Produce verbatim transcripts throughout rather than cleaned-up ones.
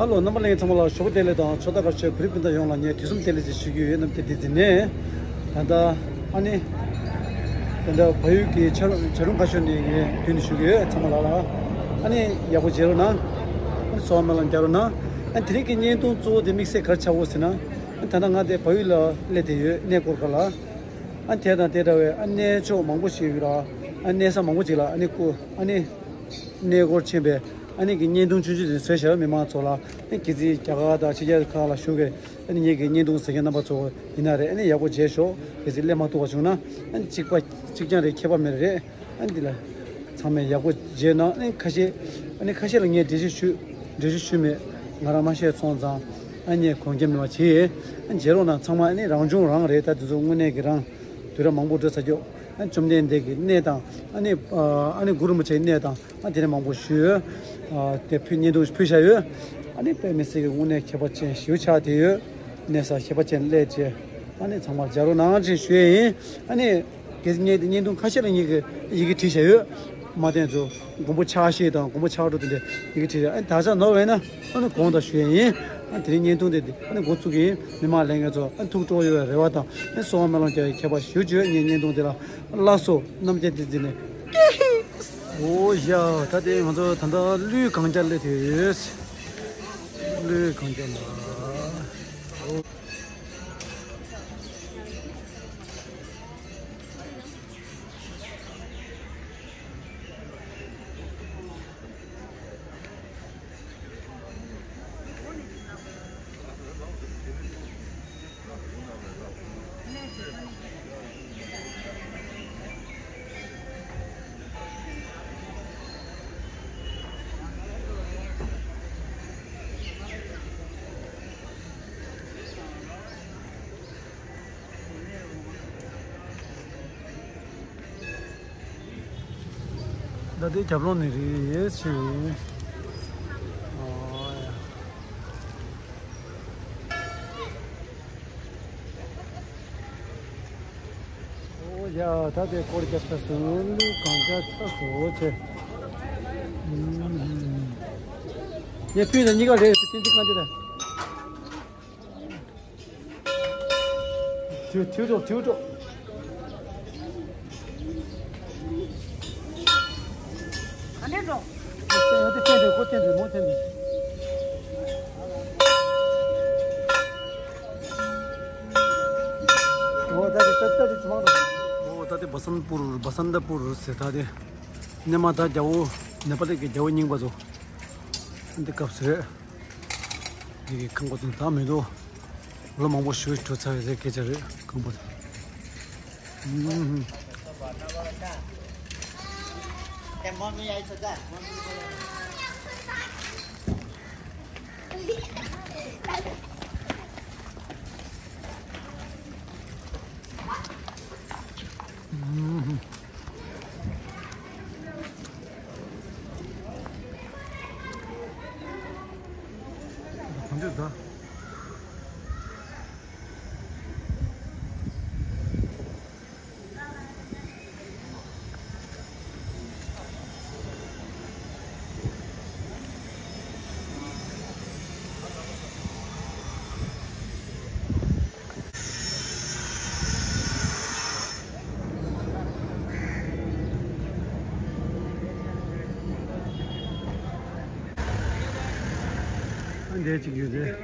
ཧ་ལོ། རྣམ་པ་ལྷན་རྒྱས་ཚང་མ་ལ་ཞོགས་པ་བདེ་ལེགས་དང་ཕྱོགས་མཐའ་ཁག་ཆོས་བོད་རིགས་སྤུན་ཟླ་ཡོངས་ལ་ངས་དུས་གསུམ་བདེ་ལེགས་ཞེས་ཞུ་གི་ཡོད། རྣམ་རྒྱལ་བསྟན་འཛིན་ནས། ད་ལྟ་ཨ་ནི་ད་ལྟ་བལ་ཡུལ་གྱི་བྱ་རུང་བྱ་རུང་ཁ་ཤོར་ནས་ངས་མདུན་ནས་ཞུ་གི་ཡོད། ཚང་མ་ལ་ལ་ཨ་ནི་ཡག་པོ་མཇལ་རོགས་གནང་། ཨ་ནི་གསོལ་བ་སྨོན་ལམ་རྒྱག་རོགས་གནང་། ཨ་ནི་དེ་རིང་གི་བརྙན་ཐུང་གཙོ་བོ་དེ་དམིགས་བསལ་ག་རེ་ཆགས་འོ་ཟེར་ན། ཨ་ནི་ད་ལྟ་ང་དེ་བལ་ཡུལ་ལ་སླེབས་བསྡད་ཡོད། གནས་སྐོར་ཁག་ལ། ཨ་ནི་དེ་དང་དེ་འདྲ་བའི་ཨ་ནི་གནས་མཆོག་མང་པོ་ཞིག་ཡོད་ལ། ཨ་ནི་གནས་ས་མང་པོ་ཅིག་ལ་ཨ་ནི་སྐུ་ཨ་ནི་གནས་སྐོར་ཕྱིན་པའི་ཨ་ནི་གི་བརྙན་ཐུང་ཆུང་ཆུང་ཅིག་བཟོས་བཞག་མི་མང་ཚོ་ལ། ཨ་ནི་གལ་སྲིད་རྒྱ་གར་དང་ཕྱི་རྒྱལ་ཁག་ལ་བཞུགས་པའི་ཨ་ནི་ངེད་ཀྱི་བརྙན་ཐུང་གཟིགས་མཁན་རྣམ་པ་ཚོ་ཡིན་ན་རེད། ཨ་ནི་ཡག་པོ་མཇལ་ཤོག་གལ་སྲིད་སླེབས་མ་ཐུབ་པ་བྱུང་ན་ཨ་ནི་གཅིག་པ་གཅིག་རྐྱང་རེད། ཁྱད་པར་མེད་རེད། ཨ་ནི་འདི་ལ་ཚང་མས་ཡག་པོ་མཇལ་གནང་། ཨ་ནི་ཁ་ཤས་ཨ་ནི་ཁ་ཤས་ལ་ངས་འགྲེལ་བཤད་ཞུ་འགྲེལ་བཤད་ཞུས་མེད། ང་རང་མ་ཤེས་སོང་ཙང་ཨ་ནི་དགོངས་འགལ་མེད་པ་བྱེད། ཨ་ནི་མཇལ་རོགས་གནང་། ཚང་མ་ཨ་ནི་རང་བྱུང་རང་རེད། ད་དེ་ཚོ་དངོས་གནས་ཀྱི་རང་དུས་རབས་མང་པོ་འགྲོ་ཚར་རྒྱུ། ཨ་ནི་བཅོམ་ལྡན་འདས་ཀྱི་གནས་དང་། ཨ་ནི་ཨ་ནི་གུ་རུ་རིན་པོ་ཆེའི་གནས་དང་། ཨ་དེ་ནས་མང་པོ་ཞུས། ཨ་དེ་ཕུལ་བརྙན་ཐུང་ཕུལ་བཞག་ཡོད། ཨ་ནི་དཔེ་མི་སྲིད་ཀྱི་དངོས་གནས་ཁྱད་པར་ཅན་ཞིག་ཆགས་བསྡད་ཡོད། གནས་ས་ཁྱད་པར་ཅན་སླེབས་བྱས་ཨ་ནི་ཚང་མར་མཇལ་རོགས་གནང་ཅེས་ཞུ་ཡས་ཡིན། ཨ་ནི་གལ་སྲིད་ངས་དེ་བརྙན་ཐུང་ཁ་ཤས་ལ་ངས་ཀྱི་ཡི་གེ་བྲིས་བཞག་ཡོད། མ་བསྟན་ཚོ་མགོན་པོ་ཕྱག་བཞེས་དང་མགོན་པོ་ཕྱག་རོལ་དེ་འདྲའི་ཡི་གེ་བྲིས་བཞག་ཨ་ནི་དག་ཆ་ནོར་བས་ན་ཨ་ནི་དགོངས་དག་ཞུ་ཡས་ཡིན། ཨ་ནི་དེ་རིང་བརྙན་ཐུང་དེ་ཨ་ནི་འགོ་བཙུགས་ཀྱི་ཡིན། མི་མང་ལྷན་རྒྱས་ཚོ་ཨ་ནི་ཐུགས་སྤྲོ་ཡོད་པའི་རེ་བ་དང་། ཨ་ནི་གསོལ་བ་སྨོན་ལམ་རྒྱག་ཡའི་མཁས་པ་ཞུ་བཅོས་ངས་བརྙན་ཐུང་དེ་ལ། ལགས་སོ། རྣམ་རྒྱལ་བསྟན་འཛིན་ནས། འོ་ཡ། ད་དེ་ང་ཚོ་ད་ལྟ་ཀླུའི་གངས་རྒྱབ་སླེབས་ཐུབ་ཡོད། ཀླུའི་གངས་རྒྱབ་ལ། ད་ལྟའི་རྒྱབ་ལོགས་ནས་རེད་ཞེས། ཨོ་ཡ། ཨོ་ཡ། ད་ལྟའི་སྐོར་རྒྱབ་ཚར་སོང་། ཀླུ་གངས་རྒྱབ་ཚར་སོང་ཆེ། ངས་ཕུད་ན་གཉིས་ཀ་རེད་ཟེར། ཏིང་ཏིང་གང་དེ་རེད། ཐིའུ་ཐིའུ་འགྲོ། ཐིའུ་འགྲོ། ག་འདྲས་འགྲོ། ཏན་ཏན་ཏན་ཏན་ཁོ་ཏན་ཏན་མོ་ཏན་ཏན། འོ་ད་དེ་ད་ད་དེ་ཚོ་མང་འགྲོ། འོ་ད་དེ་བ་སན་པུར་བ་སན་ད་པུར་ཟེར། ད་དེ་ནས་མ་ད་རྒྱལ་པོ་ནེ་པ་ལི་གི་རྒྱལ་པོ་རྙིང་པ་ཚོ་འདི་སྐབས་སུ་རེད། འདི་གི་ཁང་པ་ཚོ་ད་མི་འདུག་ལོ་མང་པོ་ཞིག་འགྲོ་ཚར་བའི་སྐད་ཆ་རེད། ཁང་པ་ཚོ། ཨུམ། ཨུམ། གང་འདྲ་ད། འདས་ཅིག་ཡོད་རེད།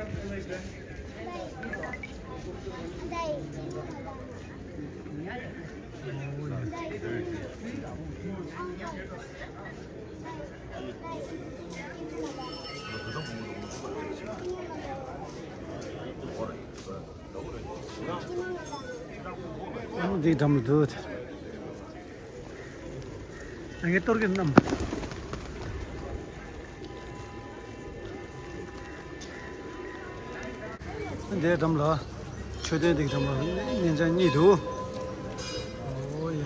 འདི་འགྲམ་ལ་འདུག་ངས་གཏོར་གྱི་བསྣམས། འདིའི་འགྲམ་ལ། མཆོད་རྟེན་འདིའི་འགྲམ་ལ་གཉན་ཆེན་གཉིས་འདུག་ཨོ་ཡ།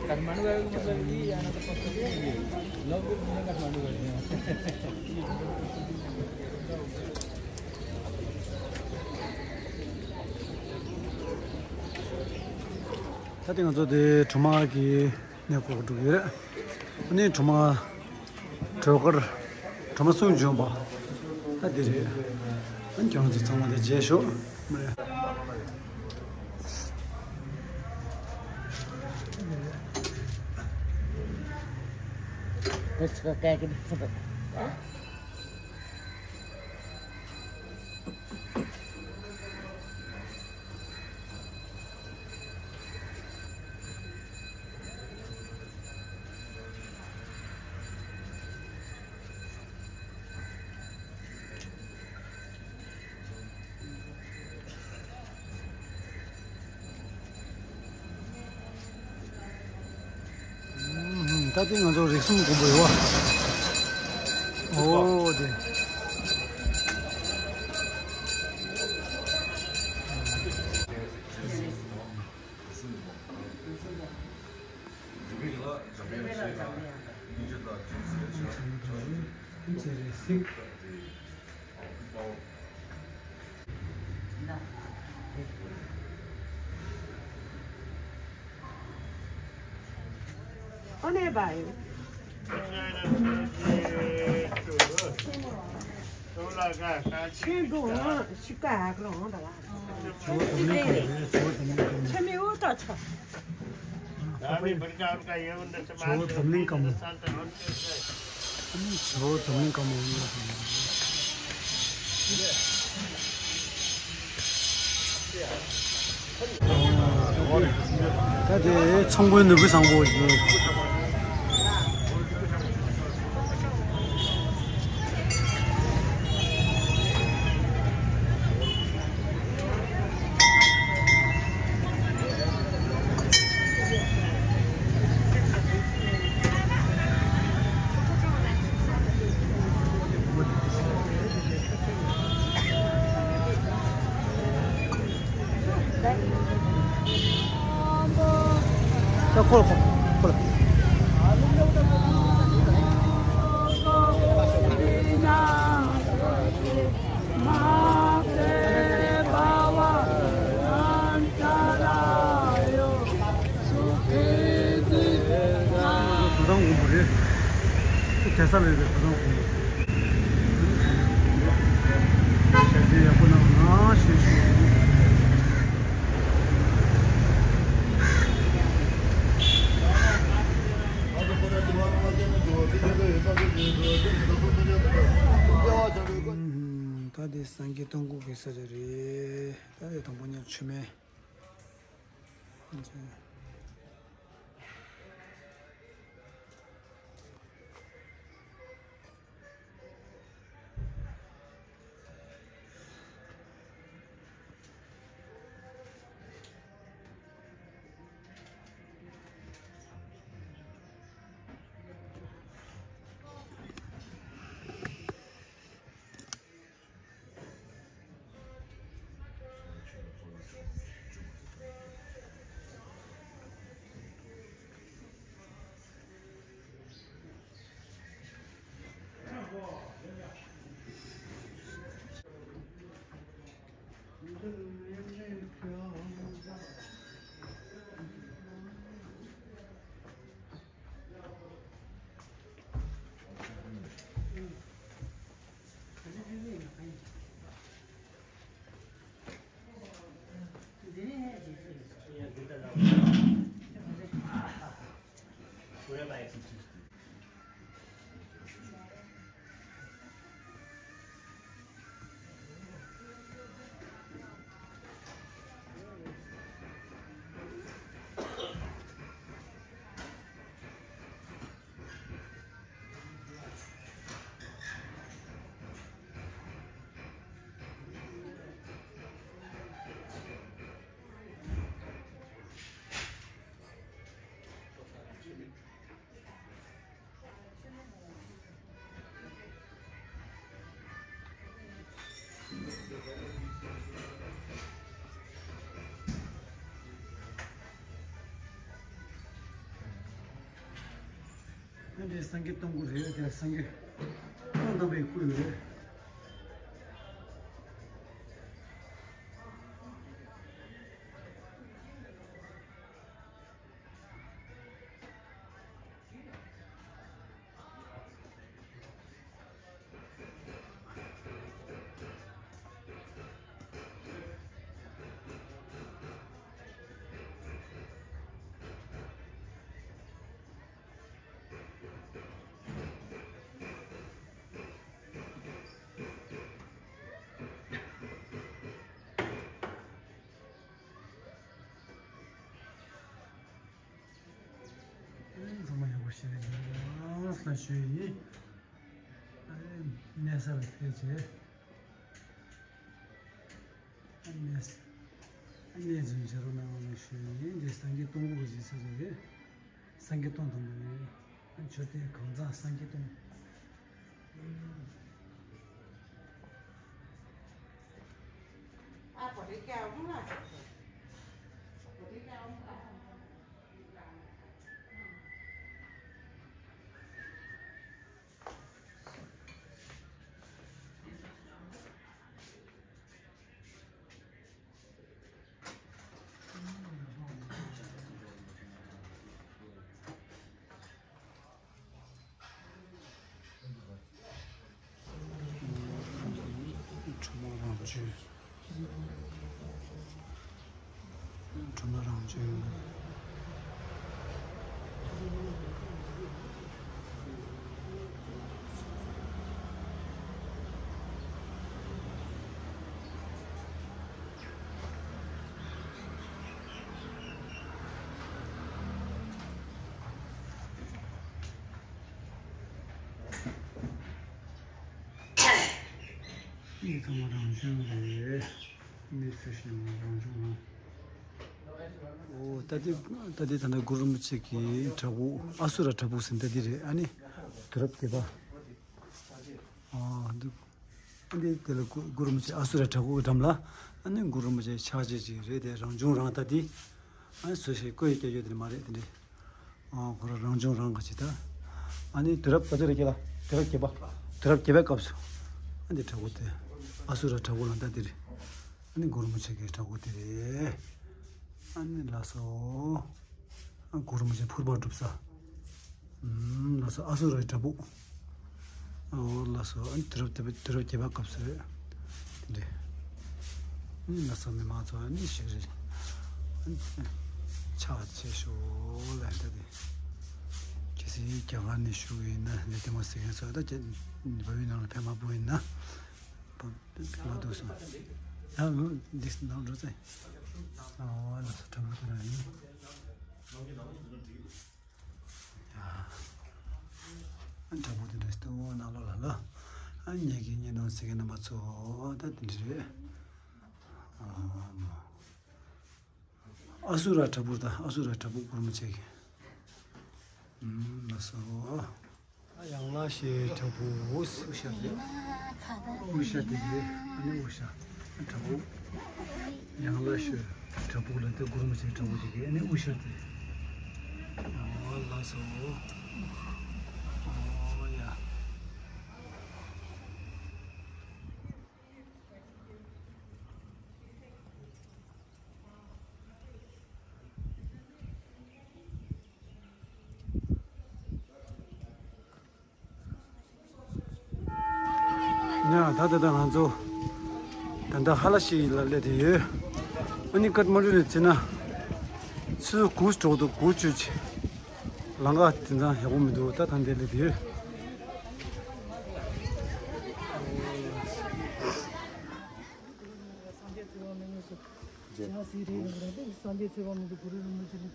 काठमांडू आए हो, मतलब, ये आना तो पसंद है, ये लोग भी पूरा काठमांडू बैठे हैं। ད་ལྟ་ང་ཚོ་དེ་གྲོ་མ་གི་གནས་སྐོར་འགྲོ་གི་ཡོད་རེད། ཨ་ནི་གྲོ་མ་སྒྲོལ་དཀར། གྲོ་མ་གསུམ་བྱོན་པ། ད་འདི་རེད། ཨ་ནི་ཁྱེད་རང་ཚོ་ཚང་མ་དེ་མཇལ་ཤོག་མ་རེད། ད་ལྟ་ང་ཚོ་རིགས་གསུམ་མགོན་པོ་ཡོད་བ། ཨོ་དེ། ཨོ་ནེ་བའི། ཆེན་པོ་ཤི་ཀ་ཧ་ཀ་རང་ད་ལ། ཆེན་མོ་འུ་ཏ་ཆ། ཇོ་བོ་འཛམ་གླིང་དཀར་མོ། ཇོ་བོ་འཛམ་གླིང་དཀར་མོ་ཡིན་ན། ད་དེ་ཚོང་དཔོན་ནོར་བུ་བཟང་པོ་ཡིན། ད་ཁོ་ལ་ཁོ་ཁོ་ལ། ད་ལྟ་འོང་བ་རེད། དེ་ས་ལས་རེད། ད་ལྟ་འོང་བ། ཞལ་ལྕེ་ཡག་པོ་གནང་ན་ཞེས་ཞུ། ད་དེ་སངས་རྒྱས་སྟོང་སྐུ་གི་ས་ཆ་རེད། ད་དེ་དང་པོ་ཉིད་མཆོད་མེ། ཨ་འདྲའི་སངས་རྒྱས་སྟོང་སྐུ་རེད། དེ་སངས་རྒྱས། རྣམ་པའི་སྐུ་ཡོད་རེད། ཚང་མ་ཡག་པོ་བྱས་ནས་ལགས་སོ་ཞུ་ཡིན། གནས་ས་ལ་ཕེབས་བྱས། གནས་གནས་ཚུལ་བྱ་རོགས་གནང་བ་ཞུ་ཡིན། འདི་སངས་རྒྱས་སྟོང་སྐོར་གྱི་ས་ཆ་རེད། སངས་རྒྱས་སྟོང་དང་པོ་ནས་མཆོད་རྟེན་གང་གཙང་སངས་རྒྱས་སྟོང་། ཁྲོ་མོ་རང་བྱོན། ཁྲོ་མོ་རང་བྱོན། མི་ཚང་མ་རང་བྱོན་རེད། མི་སུ་ཞིག་ཡིན་ན་རང་བྱོན་རང་། ཨོ། ད་ལྟའི་ད་ལྟའི་ད་ལྟ་གུ་རུ་རིན་པོ་ཆེ་གི་བྲག་ཕུག་ཨ་སུ་ར་བྲག་ཕུག་ཟེར་ད་འདི་རེད། ཨ་ནི་དུས་རབས་བརྒྱད་པ། ཨོ། འདི་འདི་དེ་ལ་གུ་གུ་རུ་རིན་པོ་ཆེ་ཨ་སུ་ར་བྲག་ཕུག་གི་འགྲམ་ལ། ཨ་ནི་གུ་རུ་རིན་པོ་ཆེ་ཕྱག་རྗེས་ཅིག་རེད་དེ། རང་བྱུང་རང་ད་འདི། ཨ་ནི་སུ་ཞིག་བརྐོས་བསྐྱལ་ཡོད་དེ་མ་རེད་དེ་འདྲ། ཨ། ཁོ་རང་རང་བྱུང་རང་གི་ཅིག་ད། ཨ་ནི་དུས་རབས་ག་ཚོད་རེད་ཁྱེད་ལ། དུས་རབས་བརྒྱད་པ། དུས་རབས་བརྒྱད་པའི་སྐབས་སུ། ཨ་འདི་བྲག་ཕུག་དེ། ཨ་སུ་ར་བྲག་ཕུག་ལ་ད་འདི་རེད། ཨ་ནི་གུ་རུ་རིན་པོ་ཆེ་གི་བྲག་ཕུག་དེ་རེད། ཨ་ནི་ལགས་སོ། ཨ་གུ་རུ་རིན་པོ་ཆེ་ཕུར་པ་སྒྲུབ་ས། ཨུམ། ལགས་སོ། ཨ་སུ་རའི་བྲག་ཕུག་ཨོ་ལགས་སོ། ཨ་ནི་དུས་རབས་དེ་དུས་རབས་བརྒྱད་པའི་སྐབས་སུ་རེད། དེ་འདྲས། ཨ་ནི་ལགས་སོ། མི་མང་ཚོ་ཨ་ནི་ཞིག་རེད། ཨ་ནི་ཕྱག་ཆེ་ཤོས་ལ་འདི་དེ། གལ་སྲིད་རྒྱ་གར་ནས་བཞུགས་ཡིན་ན་ནི་ལྟད་མོ་གཟིགས་མཁན་ཚོ་ད་ཁྱེད་བལ་ཡུལ་ནང་ལ་ཕེབས་མ་ཕོད་ཡིན་ན། ཕེབས་མ་ཐུབ་སོང་། ཡང་འདི་ནང་འགྲོ་ཚེ། ཨོ་ལགས་སོ། བྲག་ཕུག་དེ་རང་ཡིན། ཡ། ཨ་བྲག་ཕུག་དེ་འདྲ་ཞིག་འདུག་ནང་ལོགས་ལ་ལ། ཨ་ཉལ་གི་ཉལ་གནང་ཟེར་མཁན་རྣམ་པ་ཚོ་ད་དེ་འདྲ་རེད། ཨ་སུ་ར་བྲག་ཕུག་ད་ཨ་སུ་ར་བྲག་ཕུག་གུ་རུ་རིན་པོ་ཆེ་གི། ཨུམ། ལགས་སོ། ཡང་ལ་ཤོད་བྲག་ཕུག་དབུ་ཞྭ་དེ། དབུ་ཞྭ་དེ་གི་ཨ་ནི་དབུ་ཞྭ། བྲག་ཕུག་ཡང་ལ་ཤོད་བྲག་ཕུག་ལ་དེ་གུ་རུ་རིན་པོ་ཆེའི་བྲག་ཕུག་དེ་གི་ཨ་ནི་དབུ་ཞྭ་དེ། ཨོ་ལགས་སོ། ཨོ་ཡ། ཡ། ད་ད་ད་ང་ཚོ་ད་ལྟ་ཧ་ལ་ཤི་ལ་སླེབས་བསྡད་ཡོད། ཨ་ནི་ཀ་ཐ་མན་ཌུ་ནས་བརྩིས་ན་ཆུ་ཚོད་དགུ་འགྲོ་འདུག་དགུ་བཅུ་ཅིག་ལམ་ཁ་དེང་སང་ཡག་པོ་མི་འདུག་ད་ད་འདི་སླེབས་བསྡད་ཡོད། ཇ་སི་རེད་རེད་རེད། སངས་རྒྱས་ཚེ་དཔག་མེད་དུ་གུ་རུ་རིན་པོ་ཆེ་ནི།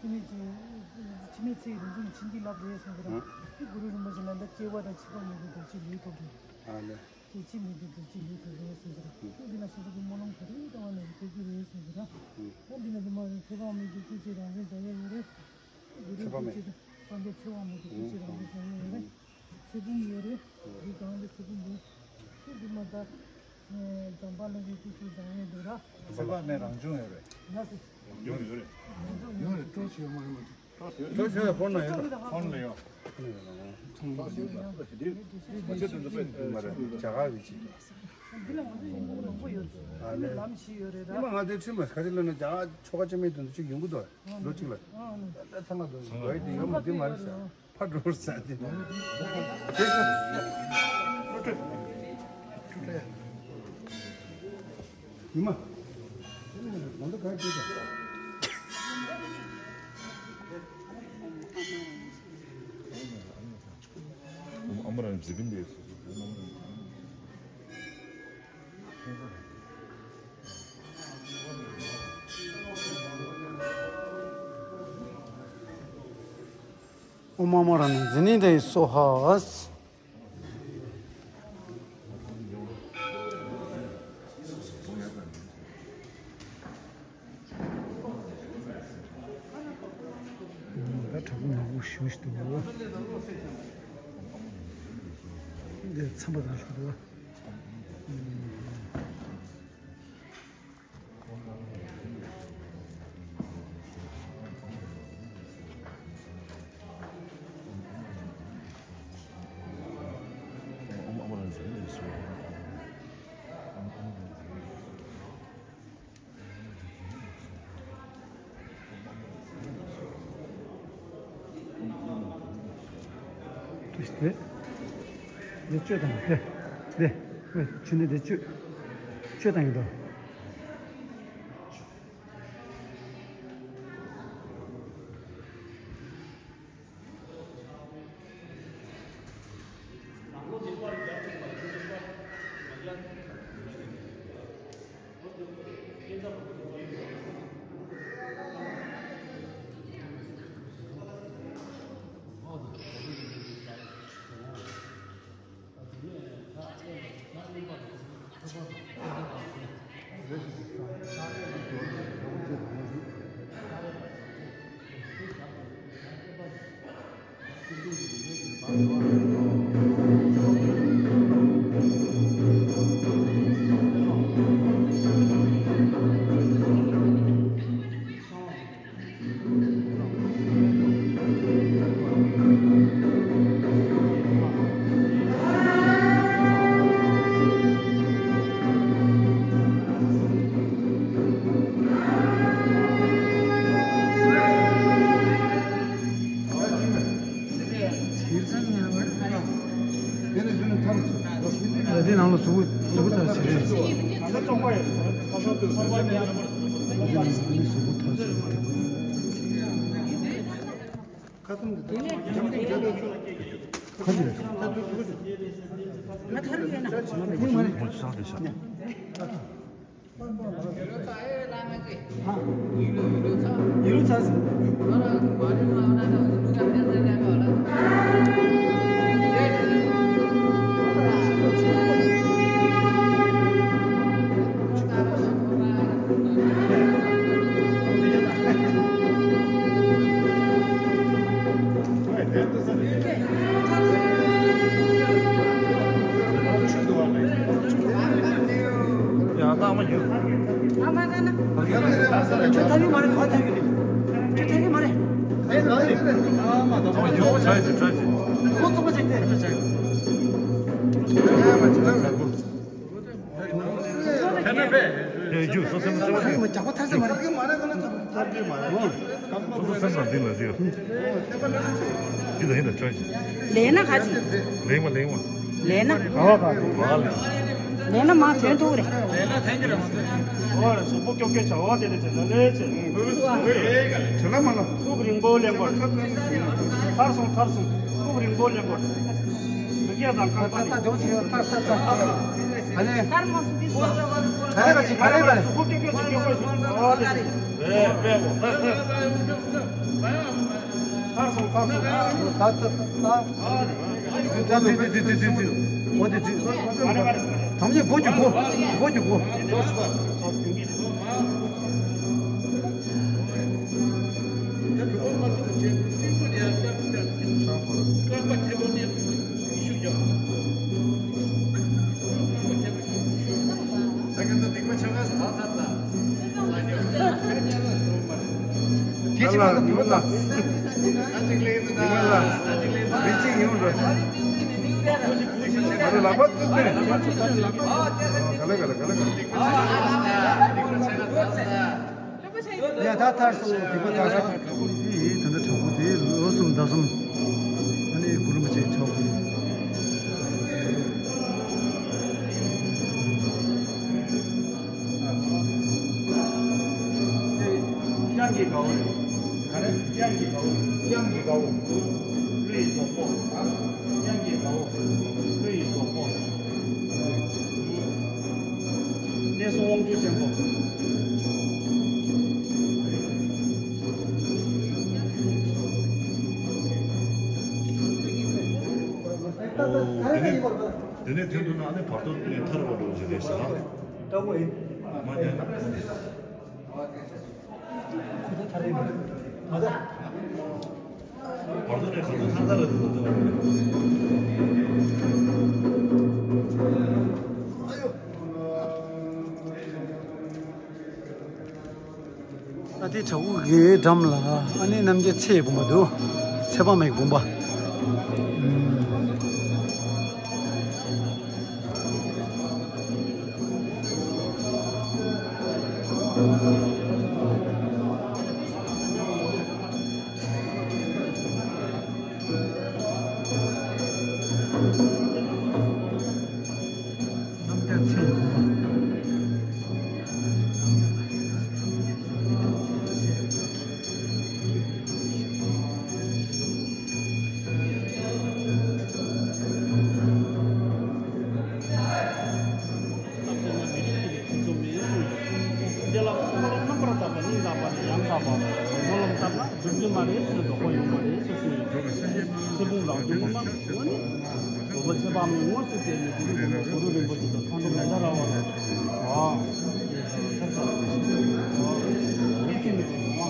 འཆི་མེད་ཀྱི། འཆི་མེད་ཚེ་ཡི་རིག་འཛིན་གྱི་བྱིན་གྱིས་བརླབས་རེད་ཟེར་གྱི་རེད། དེ་གུ་རུ་རིན་པོ་ཆེ་ལ་འདི་སྐྱེ་བ་དང་འཆི་བ་མེད་པའི་རྡོ་རྗེ་ལུས་ཐོབ་རེད། ཨ་ལེ། སྐྱེ་འཆི་མེད་པའི་རྡོ་རྗེ་ལུས་ཐོབ་རེད་ཟེར་གྱི་རེད། དེ་འདི་ལ་སོ་སོ་གི་སྨོན་ལམ་ག་རེ་བཏང་བ་ནས་ཐོབ་ཀྱི་རེད་ཟེར་གྱི་རེད། ད་འདི་ལ་འདི་མ་རེད། ཚེ་དཔག་མེད་ཀྱི་སྐུ་ཚེ་རང་བཞིན་འདྲ་ཡོད་རེད། གུ་རུ་ཚེ་དཔག་མེད། སྐུ་ཚེ་སངས་རྒྱས་ཚེ་དཔག་མེད་ཀྱི་སྐུ་ཚེ་རང་བཞིན་འདྲ་ཡོད་རེད། ཚེ་བུམ་ཡོད་རེད། རི་སྒང་དུ་ཚེ་བུམ་འདུག་ཚེ་བུམ་མ་ད། ཨེ། ཛམ་བྷ་ལ་གི་སྐུ་ཚེ་བཟང་ཡོད་འདུག་ར། ཚེ་དཔག་མེད་རང་བྱུང་ཡོད་རེད། ལགས་སོ། ཡོད་རེད། ཡོད་རེད། སྤྲོ་ཆེ་ཡོད་མ་རེད་མ་གཏོགས། སྤྲོ་ཆེ་ཡོད་ཕོན་ལ་ཡོད། ཕོན་ལ་ཡོད། རྒྱ་གར་བའི་ཆེད་དུ། འདི་ལ་ང་ཚོ་ཡིན་གྱི་མང་པོ་ཡོད་རེད། ཨ་ནི་ལམ་ཞིག་ཡོད་རེད་ར། ཉི་མ་ང་ཚོའི་ཁྲིམས་ལ་ག་ཅི་ལབ་ན་རྒྱ་གར་ཆོལ་ཁ་གཅིག་མིན་དོན་དུ་གཅིག་ཡོང་གི་འདུག་ལོ་གཅིག་ལ། ད་ཚང་མ་འདུག་འགྲོ་ཡི་དེ་ཡོད་མ་འདི་མ་རེད་ཟེར། ཕར་འགྲོ་ཟེར་དེ། ཉི་མ། ང་ཚོ་ག་རེ་བྱེད་དང་། ཨ་མ་རང་འཇིག་གིན་པས། ཨོཾ་ཨ་མ་ར་ནི་ཛི་ནི་དེ་སོ་ཧ། ད་དྲག་པོ་མང་པོ་ཞེ་པོ་ཞིག་འདུག་འདི་ཚན་པ་དང་ཞིག་འདུག་དེ་དེ་བཅོས་དང་དེ་དེ་ཆུ་ནི་དེ་བཅོས་བཅོས་དང་ཡིན་དོ། འདི་ནང་ལ་གཟུགས་པོ་གཟུགས་པོ་ཐར་ཆེ་རེད། འདི་ནང་ལ་གཟུགས་པོ་ཐར་ཆེ་རེད། ཁ་ཅིག་རེད། ང་ཐར་གི་ཡོད་ན། ཁོ་ཅི་སང་དེ་ཤ། ཡང་ལྟག་མ་ཡོད། ཨ་མ་ད་ན། ཁྱོད་ཐར་གི་མ་རེད། ཁོ་ཐར་གི་རེད། ཁྱོད་ཐར་གི་མ་རེད། ཨ་མ་ད་ན། ཨ་མ་ཡོད་ཆ་ཡོད་ཆ་ཡོད། ཁོ་ཚོགས་པ་ཞིག་སྟེ། ཕན་མེད་པས། ཡོད་རྒྱུ་སོ་སོའི་སེམས་ལ་ཡོད། རྒྱག་པ་ཐར་ས་མ་རེད། ཐར་གི་མ་རེད། སོ་སོ་སེམས་ལ་འདི་ལ་ཟེར། འདི་ལ་ཡིན་ན་ཆོག་ཅིག་ལས་ན་ག་ཅིག་ལེགས་མ་ལེགས་མ། ལས་ན། ག་བ་ག་ག་བ་ལེགས། ལས་ན་མ་དོན་ཐུག་རེད། ལས་ན་ཐན་གྱི་རེད་མ་ཟེར། འོ་རེད། གཟུགས་པོ་ཀྱོག་ཀྱོག་བྱ་བ་དེ་ལས་བྱེད་ན་ལས་བྱེད། དྲི་ལ་མ་ལ། སྐུབ་རིང་པོ་ལེན་དགོས། ཐར་སོང་ཐར་སོང་། སྐུབ་རིང་པོ་ལེན་དགོས། མི་སྐད་དང་རྐང་པ་ནི། ཨ་ནི། ཐར་མ་སོང་དུས་སོ། ད་རེ་ག་ཅིག་ག་རེ་ག་རེ། གཟུགས་པོ་ཀྱོག་ཀྱོག་ཅིག་ཀྱོག་ཀྱོག་ཅིག་འོ་རེད། རེད་རེད། ཐར་སོང་ཐར་སོང་། ད་ད་ད། འོ་དེ་དེ། ཐམས་ཅད་སྒོ་རྒྱུག་སྒོ། སྒོ་རྒྱུག་སྒོ། ཉི་མ་ལ། ཉི་མ་ལ། མི་གཅིག་ཡོང་འགྲོ། ང་ཚོ་ལག་པ་བཙུགས་ཏེ། ག་ལེ་ག་ལེ་ག་ལེ་ག་ལེ། ཡ་ད་ཐར་སོང་། སྡིག་པ་ཐར་སོང་། དེ་ད་ལྟ་དྲག་པོ་དེ་ལོ་གསུམ་ཟླ་གསུམ། ཨ་ནི་གུ་རུ་མ་ཆེན་ཆོག་གི། དབྱངས་ཀྱི་དགའ་བོ་རེད། ག་རེ། དབྱངས་ཀྱི་དགའ་བོ། དབྱངས་ཀྱི་དགའ་བོ། ཀླུ་ཡི་རྫོགས་པོ། དབྱངས་ཀྱི་དགའ་བོ། ཀླུ་ཡི་རྫོགས་པོ། གནས་གསུམ་དབང་ཕྱུག་ཆེན་པོ། དེ་ནས་དེ་ནས་ཐོན་དུས་ན་ཨ་ནི་བར་དོ་ནས་ཐར་བ་འགྲོ་བཞིན་རེད་ཟེར་ན། ལྟ་བུ་ཡིན། མ་ཉན། ཨ་དེ་བྲག་ཕུག་གི་འགྲམ་ལ་ཨ་ནི་རྣམ་རྒྱལ་ཚེ་ཡི་བུམ་པ་འདུག་ཚེ་དཔག་མེད་ཀྱི་བུམ་པ། སྟོབས་ཆེན་མ་མི་རིགས་ཀྱི་ལས་ཚིག་རྩོམ་མེད། སྤྱི་ལ་སྨོན་ལམ་རྣམ་པར་དག་པ། སྙིང་དག་པ་ནས་ཡང་དག་པ། སྨོན་ལམ་བཏབ་ན་འགྲུབ་ཀྱི་མ་རེད་ཟེར། དོགས་པ་ཡོང་མ་རེད་ཟེར་གསུངས་ཡོད། ཚེ་ཕུང་རང་བྱུང་ངོ་མ་ནི་གོ་ནི། རྫོགས་པ་ཆེ་བ་མི་ངོ་ཟེར་ཏེ་ནི་གུ་རུ་རིན་པོ་ཆེ་དང་མཁའ་འགྲོ་མན་དཱ་ར་བ་ལ། ཨ། ཡིད་ཀྱི་མི་གོ་མ་གོ་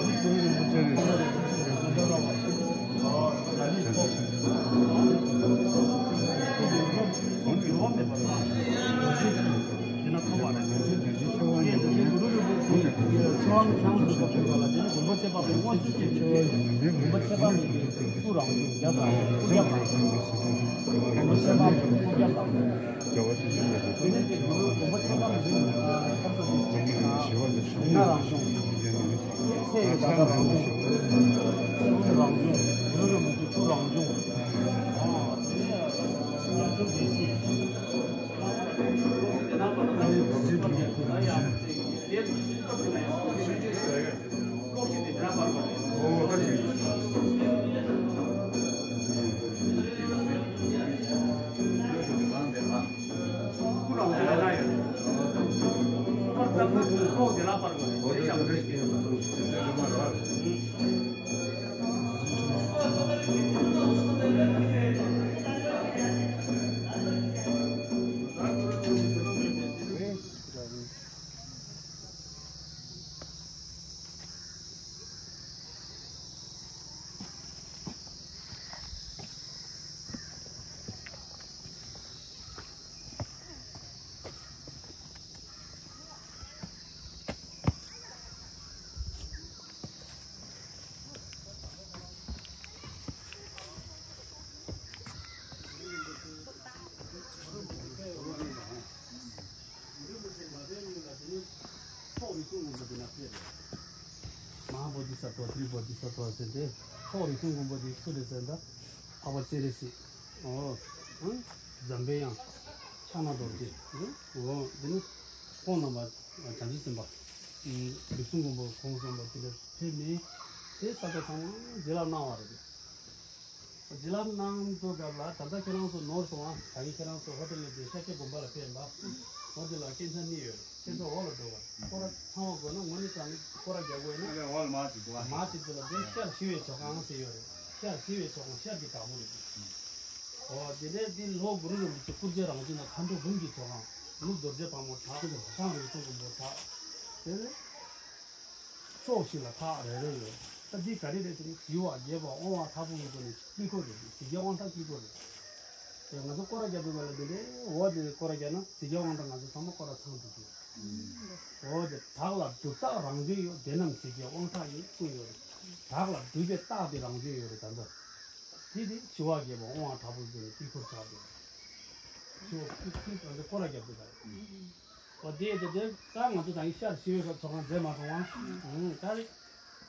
ནི་གུ་རུ་རིན་པོ་ཆེ་མཁའ་འགྲོ་རིན་པོ་ཆེ་མན་དཱ་ར་བ། མ་ཧཱ་བོ་དྷི་སཏྭ། ཏྲི་བོ་དྷི་སཏྭ་ཟེར་ཏེ། ཁོང་རིགས་མཐུན་མགོན་པོ་དེ་སུ་རེད་ཟེར་ན། འཕགས་པ་སྤྱན་རས་གཟིགས། འོ། ཨང་། འཛམ་བུའི་དབྱངས། ཕྱག་ན་རྡོ་རྗེ། འོ། དེ་ནི་ཁོང་རྣམ་པ་བྱང་ཆུབ་སེམས་དཔའ། རིགས་མཐུན་མགོན་པོ་ཁོང་གསུམ་པོ་དེ་འདྲ་ཕེབས་ནས་དེ་ས་ཆ་ཚང་མ་བྱིན་རླབས་གནང་བ་རེད། བྱིན་རླབས་གནང་དུས་སྐབས་ལ། ད་ལྟ་ཁྱེད་རང་ཚོ་ནོར་སོང་ཨ། ད་གིན་ཁྱེད་རང་ཚོ་ཧོ་ཊེལ་ནས་དེ་ཤཱཀྱ་དགོན་པ་ལ་ཕེབས་ལ། འོ་དེ་ལ་སྐས་འཛེག་གཉིས་ཡོད་རེད། ཁྱེད་ཚོ་འོག་ལ་འགྲོ་བ། སྐོར་ར་ཚང་བ་དགོས་ན། དངོས་གནས་དྲང་གནས་སྐོར་ར་རྒྱག་དགོས་ན། ཨ་ལས་འོག་ལ་མར་ཅིག་འགྲོ་བ། མར་ཅིག་འགྲོ་ལ་དེ་ཤར་ཞི་བའི་ཇོ་ཁང་ཟེར་ཡོད་རེད། ཤར་ཞི་བའི་ཇོ་ཁང་། ཤར་གྱི་བདག་པོ་རེད། འོ་དེ་ནས་དེ་ལྷོ་གུ་རུ་རིན་པོ་ཆེ་སྐུ་རྗེས་རང་བྱོན་ན་མཁའ་འགྲོ་འབུམ་གྱི་ཇོ་ཁང་། ནུབ་རྡོ་རྗེ་ཕག་མོ་བྲག། བྱང་རིགས་མཐུན་མགོན་པོ་བྲག། དེ་ནས་ཕྱོགས་བཞི་ལ་ཐག་རེ་རེ་ཡོད། ད་འདི་ག་རེ་རེད་ཟེར་ན། ཞི་བ་རྒྱས་པ་དབང་བ་དྭགས་པོ་གི་སྒོ་ནས་དཀྱིལ་འཁོར་རེད། ཞི་རྒྱས་དབང་ཐང་དཀྱིལ་འཁོར་རེད། དེ་ང་ཚོ་སྐོར་ར་རྒྱབ་དུས་ག་ལ་འདི་འདྲའི་འོ་དེ་སྐོར་ར་རྒྱབ་ན་ཟིལ་རྒྱས་དབང་ཐང་ང་ཚོ་ཚང་མ་སྐོར་ར་ཚང་འགྲོ་རྒྱུ་རེད། འོ་དེ་བྲག་ལ་སྒྲུབ་རྟགས་རང་བྱོན་ཡོད། དེ་རྣམས་ཟིལ་རྒྱས་དབང་ཐང་ཡིན་གསུངས་ཡོད་རེད། བྲག་ལ་སྒྲུབ་པའི་རྟགས་དེ་རང་བྱོན་ཡོད་རེད། ད་ལྟ་དེ་དེ་ཞི་བ་རྒྱས་པ་དབང་བ་དྲག་པོ་བྱོན་ནས་དཀྱིལ་འཁོར་ཆགས་པའི་ཞི་བ་ཀུན་ཀུན་ང་ཚོ་སྐོར་ར་རྒྱབ་དུས་ག་རེད། འོ་དེ་དེ་དེ་ད་ང་ཚོ་ད་ཡིན་ཤར་ཞི་བའི་ཚོགས་ཁང་མཛད་མ་སོང་བ། ད་རེད།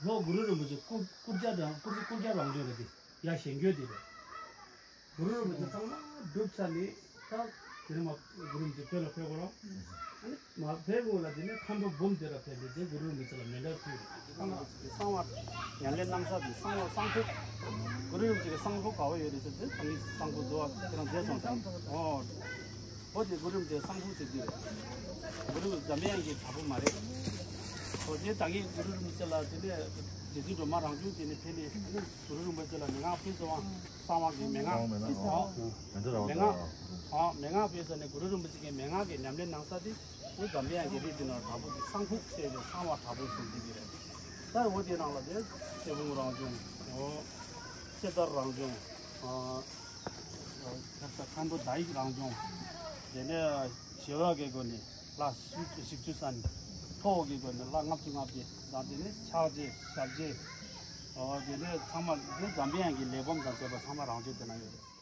ལྷོ་གུ་རུ་རིན་པོ་ཆེ་སྐུ་སྐུ་བཅར་དང་སྐུ་སྐུ་བཅར་རང་བྱོན་རེད་དེ། ཡ་ཞེན་རྒྱུ་དེ་རེད། གུ་རུ་རིན་པོ་ཆེ་ཚང་མ་སྒྲུབ་ཚར་ནས་ད་དེ་ནས་མ་གུ་རུ་རིན་པོ་ཆེ་བོད་ལ་ཕེབས་དགོས་རོགས། ཨ་ནི་མ་ཕེབས་སྔོན་ལ་དེ་ནས་མཁའ་འགྲོ་འབུམ་སྡེ་ར་ཕེབས་ནས་དེ་གུ་རུ་རིན་པོ་ཆེ་ལ་མཎྜལ་ཕུལ་རེད། གསང་བ་ཉམས་ལེན་གནང་ས་དེ་གསང་བ་གསང་ཕུག་གུ་རུ་རིན་པོ་ཆེ་གི་གསང་ཕུག་ག་བ་ཡོད་རེད་ཟེར་དུས་ད་ངས་གསང་ཕུག་འདུག་བ་དེ་རང་མཛད་སོང་ཙང་། ཨོ། ཨོ་དེ་གུ་རུ་རིན་པོ་ཆེ་གསང་ཕུག་ཟེར་གྱི་རེད། གུ་རུ་འཇམ་དབྱངས་ཀྱི་བྲག་ཕུག་མ་རེད། ཨོ་དེ་ད་ངས་གུ་རུ་རིན་པོ་ཆེ་ལ་དེ་ནས་རྗེ་བཙུན་སྒྲོལ་མ་རང་བྱོན་དེ་ནས་དེ་ནས་གུ་རུ་རིན་པོ་ཆེ་ལ་མན་ངག་ཕུལ་སོང་བ། གསང་བ་གི་མན་ངག་གསང་བ་མན་ངག་ཨོ། མན་ངག་ཨོ་མན་ངག་ཕུལ་ས་ནས་གུ་རུ་རིན་པོ་ཆེ་གི་མན་ངག་གི་ཉམས་ལེན་གནང་ས་དེ་ཨོ་འཇམ་དབྱངས་ཀྱི་རིགས་དེ་ནང་བྲག་ཕུག་གི་གསང་ཕུག་ཟེར་ནས་གསང་བ་བྲག་ཕུག་ཟེར་གྱི་རེད། ད་འོ་དེ་ནང་ལ་དེ་ཚེ་བུམ་རང་བྱོན། ཨོ། ཚེ་ཐར་རང་བྱོན། ཨོ། ཁ་ས་མཁན་པོ་ཟླ་ཡིག་རང་བྱོན། དེ་ནས་ཞི་བ་གི་སྒོ་ནས་ལྷ་བཞི་བཅུ་ས་ནས་ཐོག་གི་སྒོ་ནས་ལྷ་ལྔ་བཅུ་ང་བརྒྱད་དང་དེ་ནས་ཕྱག་རྗེས་ཞབས་རྗེས། ཨོ་དེ་ནས་ཚང་མ་དེ་འཇམ་དབྱངས་ཀྱི་ལས་བུམ་དང་བཅས་པ་ཚང་མ་རང་བྱོན་དེ་ན་ཡོད་རེད།